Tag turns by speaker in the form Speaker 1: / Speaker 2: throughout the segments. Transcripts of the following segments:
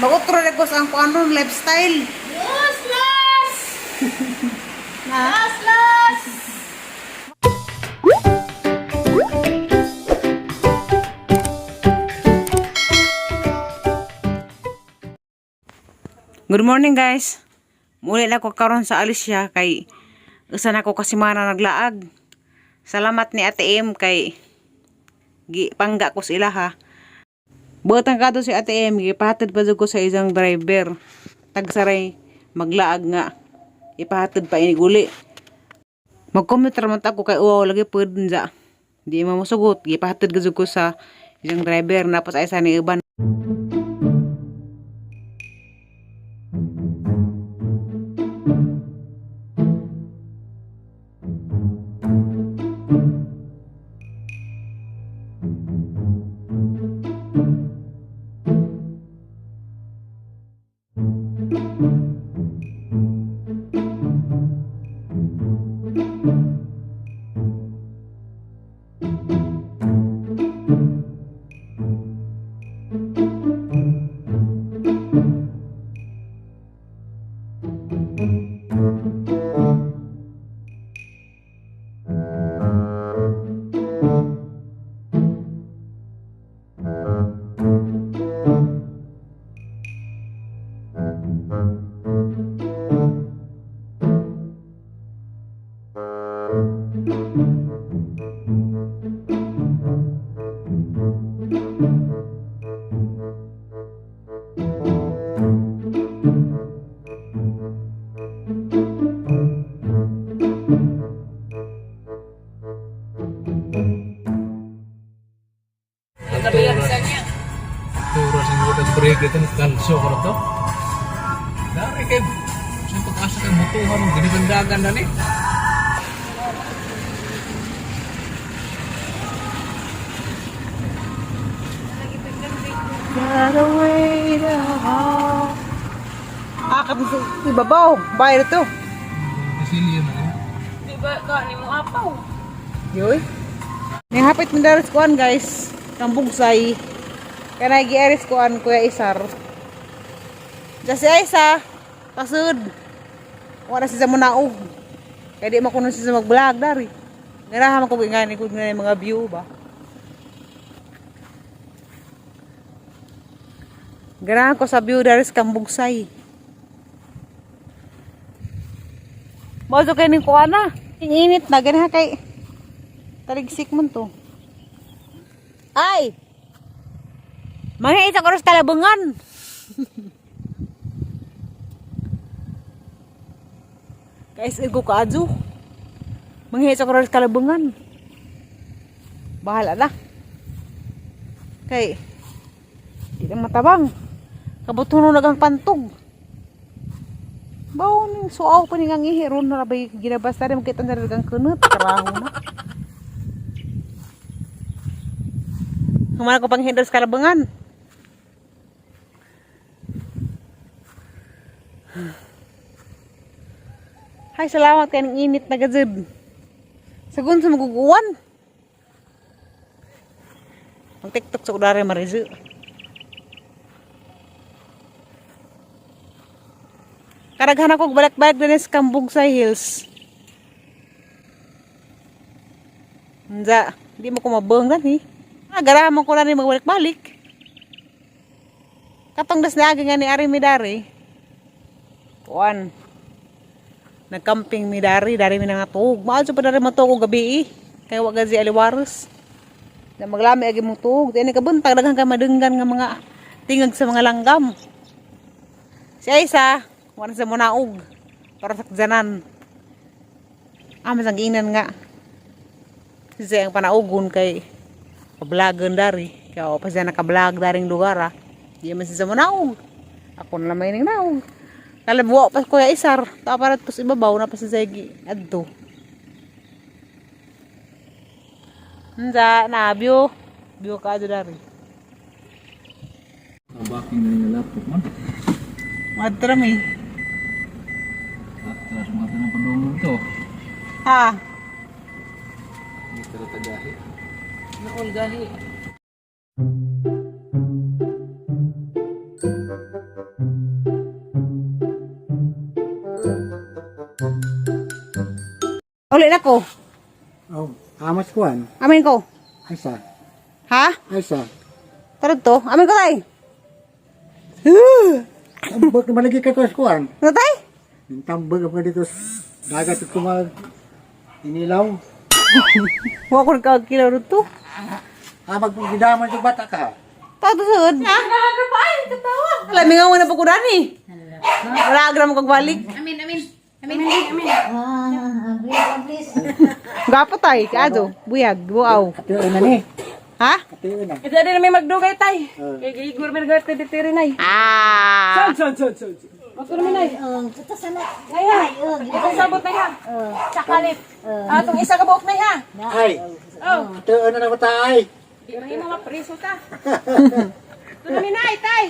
Speaker 1: Mag-utro na ko sa ang kuan ron, lifestyle.
Speaker 2: Useless!
Speaker 1: Na.
Speaker 2: Useless!
Speaker 1: Good morning, guys. Muli na ko karon sa Alicia kay usa na ko kasi mana naglaag. Salamat ni Ate M kay gipangga ko sa ila ha. Buotan ka si Ate M, gipahatid pa jud ko sa isang driver. Tagsaray maglaag nga ipahatid pa iniguli. Mag-commute ra man ta ko kay uwaw lagi pud nja. Di man mosugot, gipahatid gud ko sa isang driver napos ay sa ni uban.
Speaker 3: Turo sa mga break ito, kalso ko na to. Dari kay sa pag-asa kay mutuhan ng ginigandagan na ni.
Speaker 1: Ah, kapag ibabaw, bayar ito.
Speaker 3: Kasilyo na eh.
Speaker 2: Di ba ka ni mo apaw?
Speaker 1: Yoy. May hapit mo daris kuan, guys. Kambugsay. Kaya nag-iaris kuan, Kuya Isar. Diyan si Aisa. Kasud. Wala si Zamunaog. Kaya di mo kuno siya mag-vlog dari. Nirahaman ko nga ni kung mga view ba. Ganahan ko sa view dari sa Kambugsay. Mo kay ning kuan na. Ang init na ganahan kay taligsik man to. Ay! Mga isang oras kalabangan. Guys, ego ka adyo. Mga isang oras kalabangan. Bahala na. Kay, di na matabang. Kabutuno nagang pantog. Bawo ning suaw pa ning ang ihi ron na rabay ginabas na rin makita na rin ang kunot. Karaho na. Humana ko pang hinders kalabangan. Hay, salamat kay ng init na gazib. Sagun sa maguguan. Ang TikTok sa udara marizu. Karaghan ako balik-balik din sa Kambugsay Hills. Nza, di mo ko mabang eh. Ah, garaman ko na ni magbalik-balik. Katong das na agi nga ni Ari Midari. Kuan. Nagcamping mi dari, dari mi nangatug. Maadto pa dari matuog og gabi eh. Kay wa gazi aliwaros. Na maglami agi mo tuog. Di ni kabuntag daghan ka madenggan nga mga tingag sa mga langgam. Si Aisa, wala sa munaog para sa kjanan. Ah, mas ang giinan nga. Siya ang panaugon kay pablagan dari. Kaya pa siya nakablog daring lugar ah. Di man siya munaog. Ako na lang may ning naog. Kalabuwa pa Kuya Isar. Ta para tos ibabaw na pa si Zegi. Adto. Nza, na biyo. Biyo ka adto dari.
Speaker 3: Kabaking na yung laptop man.
Speaker 1: Madtra mi.
Speaker 3: Atras mga tanong padungan to.
Speaker 1: Ha.
Speaker 3: Hindi tara tagahi.
Speaker 2: Naol gahi.
Speaker 1: Uli na ko.
Speaker 4: Oh, amas kuan.
Speaker 1: Amin ko.
Speaker 4: Ay sa.
Speaker 1: Ha?
Speaker 4: Ay sa.
Speaker 1: Tara to. Amin ko tay.
Speaker 4: Tambag naman lagi ka to sa kuan.
Speaker 1: Ano tay?
Speaker 4: Yung tambag ka dito sa dagat ito mag inilaw.
Speaker 1: Wa ko nagkakilaw dito.
Speaker 4: Ah, magpidaman yung bata ka.
Speaker 1: Tato sud. Ha? Alam, mingaw na po ko dani. Wala agram kag balik.
Speaker 2: Amin, amin. Amin, amin.
Speaker 5: Ah, please, please.
Speaker 1: Gapo tay, kaado, buyag, buaw.
Speaker 4: Katiyo na ni.
Speaker 1: Ha?
Speaker 4: Katiyo na.
Speaker 2: Ito din may magdugay tay. Kay giigor mi nagarte dito rin ay.
Speaker 1: Ah.
Speaker 2: Son, son, son, son. Mato naman ay.
Speaker 5: Oh, ito sana.
Speaker 2: Ay ha. Itong sabot na ha. Sa kalit. Atong isa ka buok na ha.
Speaker 4: Ay.
Speaker 2: Oh.
Speaker 4: Katiyo na na bata ay.
Speaker 2: Di mahimo mapriso ta. Ito namin ay tay.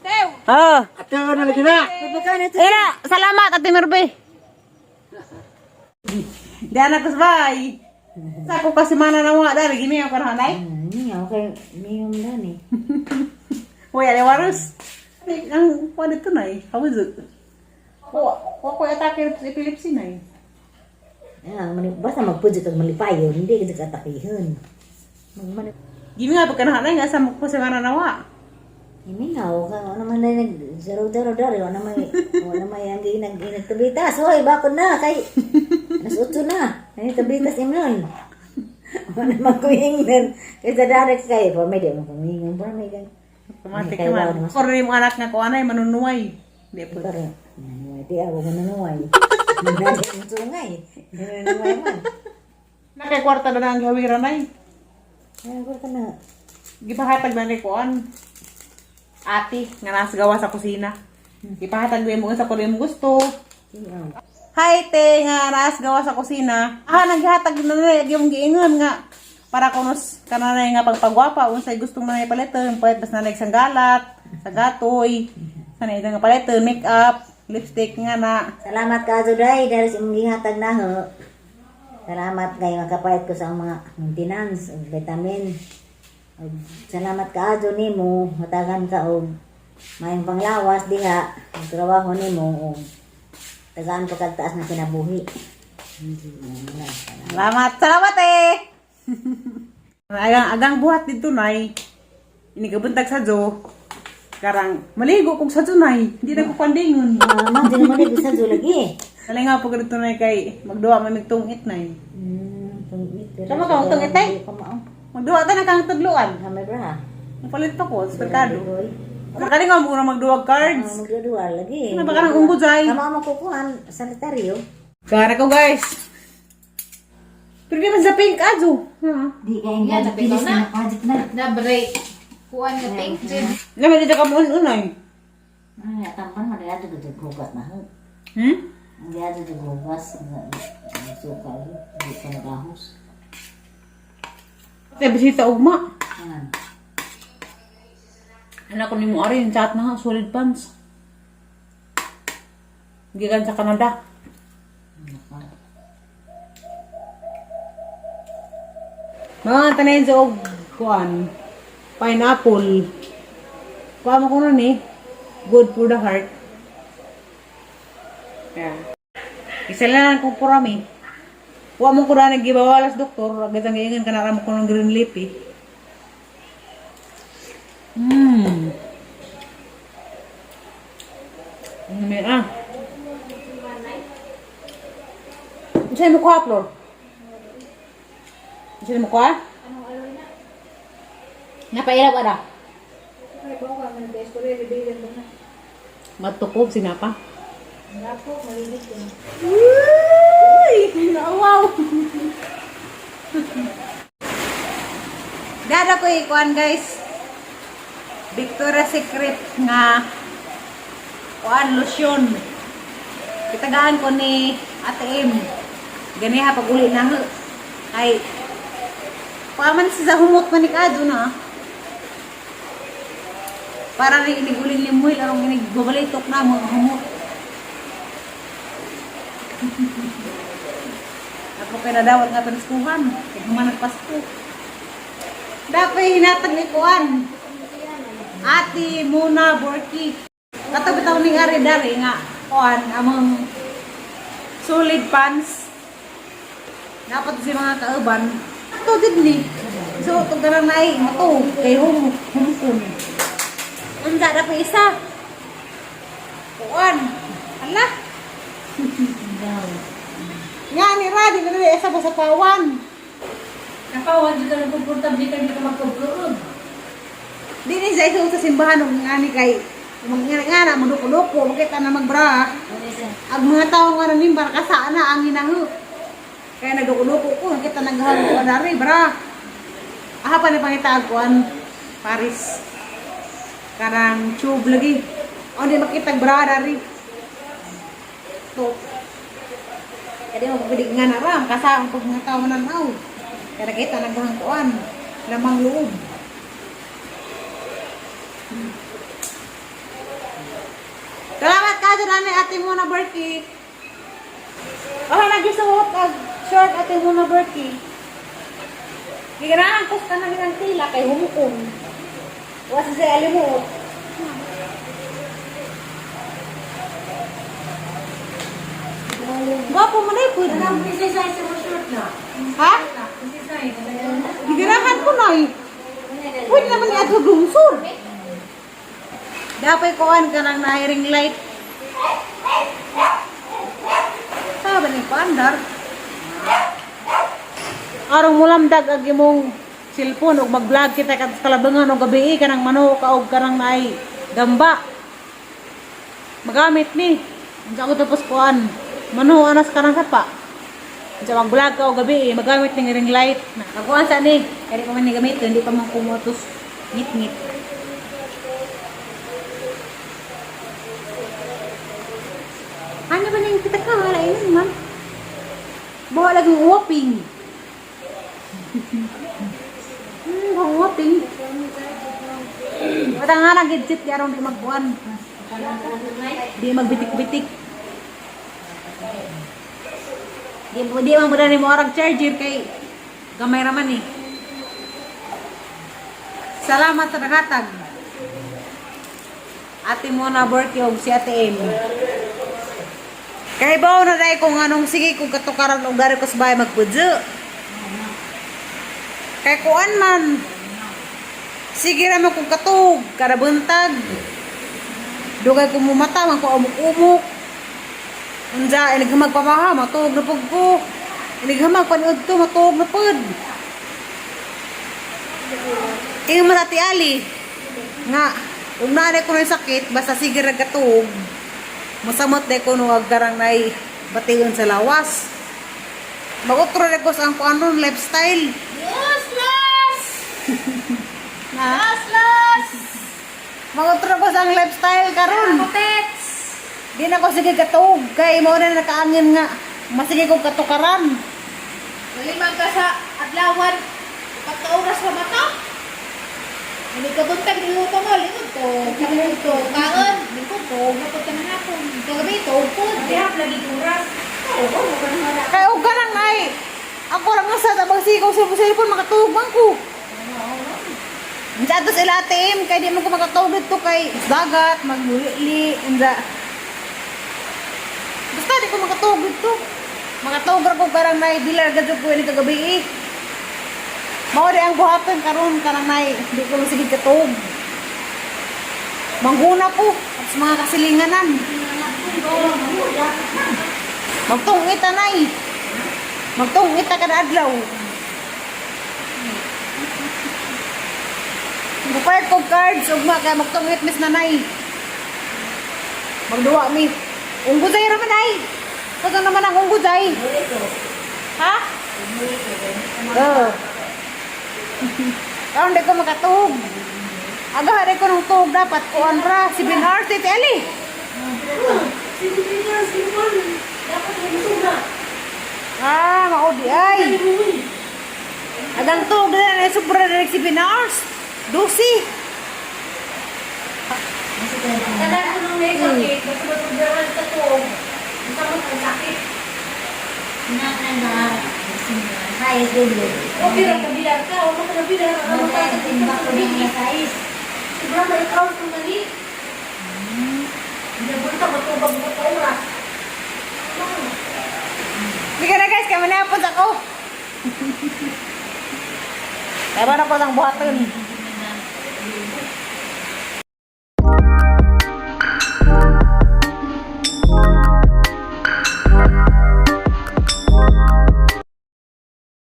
Speaker 2: Tew.
Speaker 1: Ah.
Speaker 4: Katiyo na lagi na.
Speaker 1: Ira, salamat Ate Merbe. Diana kusbay. Sa ko kasi mana na mga dari gini ang kanahanay.
Speaker 5: Niya, okay. Niyom na ni.
Speaker 1: Hoy, ale warus. Ay, ang kuha dito na eh. How is it? Wa wa ko atake sa epilepsy na eh.
Speaker 5: Ah, basta magpudyo kag malipayon, hindi ka katakihan. Magmani.
Speaker 1: Gini nga pagkanahanay nga sa mo kasi mana na wa.
Speaker 5: Imingaw ka, ano man na nag zero zero dari, wala may ang ginag ginagtabitas. Hoy, bakod na kay nas utso na. Ay tabitas imnon. Wala man ko ingnan. Kaysa direct kay pa may di mo kumingon pa may kay.
Speaker 1: Automatic
Speaker 5: Ay, kay
Speaker 1: naman. Kung rin mo anak nga ko anay manunuay. Di po.
Speaker 5: Pero, di ako manunuway. Nasa ang sungay. Manunuway man.
Speaker 1: Nakay kwarta na na ang gawiran ay.
Speaker 5: Ay, ako ka na.
Speaker 1: Gipahatag na ni kuan. Ate, nga nasa gawa sa kusina. Gipahatag din mo sa kuno mo gusto. Hi te, nga naas gawa sa kusina. Ah, naghatag na na yung giingon nga para kunos kananay nga pagpagwapa unsay gustong nanay paliton, palit bas nanay sanggalat, sagatoy, sanay nga paliton, make up, lipstick nga na.
Speaker 5: Salamat ka, Zuday, dahil sa imong gihatag na ho. Salamat kay makapayat ko sa mga maintenance ug vitamin. Ug salamat ka ajo nimo, matagan ka og maayong panglawas diha, ug trabaho nimo ug tagaan pa kag taas na kinabuhi.
Speaker 1: Salamat, salamat eh. Agang agang buhat dito nay. Inigabuntag sa jo. Karang maligo kog sa jo nay, hindi na ko pandingon.
Speaker 5: Ah, ma, di naman di sa lagi.
Speaker 1: Alay nga pag dito nay kay magduwa may migtungit nay.
Speaker 5: Tungit.
Speaker 1: Tama ka, tungit, eh? Magduwa ta na kang tudluan.
Speaker 5: Hamay bra.
Speaker 1: Mapalit pa ko sa merkado. Makali nga muna magduwag cards.
Speaker 5: Magduwa lagi.
Speaker 1: Ano ba ka ng unggo, Jai?
Speaker 5: Tama mo kukuhan sanitaryo.
Speaker 1: Kara ko guys. Pero di man sa pink ajo. Ha.
Speaker 5: Di kay nga pilis na project na.
Speaker 2: Na break. Kuan nga pink jud.
Speaker 1: Naman dito ka mo unay.
Speaker 5: Ay, tampan mo dito gud hugas na.
Speaker 1: Hmm?
Speaker 5: Ang dito hugas suka di ka nagahos.
Speaker 1: Te bisita ugma.
Speaker 5: Ah,
Speaker 1: Anak ko nimo ari yung chat na ha, solid pants. Gikan sa Canada. Mga tanin sa og kuan pineapple. Kuan mo kuno ni good for the heart. Yeah. Isa lang kung purami. Wa mo ko na gibawalas doktor, agad ang giingon kana ra mo kuno green leafy. May ah. Saan mo kuha, Flor? Saan mo kuha? Napailap ka na. Matukob, sinapa. Uy! Wow! Dada ko ikuan guys. Victoria's Secret nga kuan lotion. Kitagaan ko ni Ate M. Ganiha pag uli na ho. Ay paman sa humot man ni kaadto na. Para rin inigulin ni Muil arong inigbabalitok na mga humot. Ako kay nadawat nga paniskuhan. Kay human nagpasko. Dapat hinatag ni Kuan. Ate Muna Borki. Kato bitaw ning ari dari nga kuan among solid pants. Dapat si mga kauban. Ato jud ni. So tug karang naay mato kay humukon. Unsa na pa isa? Kuan. Ala. Nga ni ra di na dili isa sa pawan.
Speaker 2: Nakawan dito na komportable ka dito magkabrood.
Speaker 1: Di ni sa isa sa simbahan og ngani kay mga nga na muduko-duko makita na magbra. Ang mga tao nga nanimbar kasa na ang hinahu. Kaya nagduko-duko ko nakita naghahalo ko dari bra. Aha pa ni pangita ang kuan Paris. Karang tube lagi. O di makita bra dari. To. Kaya di mo pwede nga na ram kasa ang pag mga tao nanaw. Kaya nakita naghahang kuan lamang loob. Salamat ka dyan, ate ate muna, Berkey. Oh, nagisuot ag short ate muna, Berkey. Giganahan ko sa kanang ilang tila kay humukon. Wasa sa alimuot. Gwapo mo na eh, pwede.
Speaker 2: Kasi size mo short na.
Speaker 1: Ha?
Speaker 2: Kasi size.
Speaker 1: Giganahan ko na eh. Pwede naman niya ito lungsod. Dapat kuan ka ng ring light. Sabi ni Pandar. Arong mulamdag ag imong cellphone og mag-vlog kita kat kalabangan og gabi kanang manok ka og kanang naay gamba. Magamit ni. Unsa ko tapos kuan. Mano anas kanang sapa. Unsa mag-vlog ka og gabi magamit ning ring light. Nakakuan sa ni. Kaya di pa man ni gamit, hindi pa man kumutos ngit-ngit. Ano ba nang kita ka? Wala yun, ma'am. Bawa lagi whopping. Whopping. Wala nga nang gadget di aron di magbuan. Di magbitik-bitik. Di di man mo ni mo arag charger kay gamay ra man eh. Salamat sa naghatag. Ate Mona Berkey og si Ate Amy. Kay bawo na dai kung anong sige kung katukaran og dari ko sa bahay magpudyo. Kay kuan man. Sige ra mo kung katug, kada buntag. Dugay ko mumata man ko umuk-umuk. Unja inig magpamaha matuog na pud ko. Inig panood to matuog na pud. Ingon man Ate Ali nga ug naa ko ng sakit basta sige ra katuog. Masamot na ko nung agdarang nay bation sa lawas. Mag-utro na ko sa ang kuan ron, lifestyle.
Speaker 2: Useless!
Speaker 1: Na,
Speaker 2: Useless!
Speaker 1: mag-utro ko sa ang lifestyle karon.
Speaker 2: Putets!
Speaker 1: Di na ko sige katuog kay mo na nakaangin nga masige kog katukaran.
Speaker 2: Nalimang ka sa adlawan. Pagka-oras pa mata. Hindi ka buntag, niluto mo. Lingkod ko. Lingkod ko. Kaon. Lingkod ko. Napod ka na hapon. Kagabi, tuog po. Dihap lagi oras. Oo, wala.
Speaker 1: Kay og ganang nay. Ako ra nga sa tabang sige kog cellphone makatuog man ko. Unsa ato sila ATM kay di man ko makatuog dito kay dagat magluli unsa. Basta di ko makatuog dito. Makatuog ra ko karang nay bilar gadyo ko ini kagabi eh. Mao di ang buhaton karon karang nay di ko sige katuog. Manghuna ko at sa mga kasilinganan. Magtungit nay. Magtungit ta kada adlaw. Bukay ko cards ugma kay magtungit mis nanay. Magduwa mi. Ungguzay ra man ay. Kato naman ang ungguzay. Ha? Oo. Karon di ko makatuog. Aga di ko nung tuog dapat kuan ra si Ben Arte Ali. Ah, mao di ay. Agang tuog na na sobra na si Ben Ars. 12.
Speaker 2: Tanan ko nung may sakit, basta matugdaran sa tuog. Basta mo ang sakit.
Speaker 5: Sais dulo.
Speaker 2: Okay ra kabilar ka, wala ka nabilar, ano ka sa
Speaker 5: Timbak ko ng mga sais.
Speaker 2: Sobra na ikaw kung mali. Hindi mo matubag mo ka oras.
Speaker 1: Sige na guys, kaya manapos ako. Kaya ba na ko sang buhaton?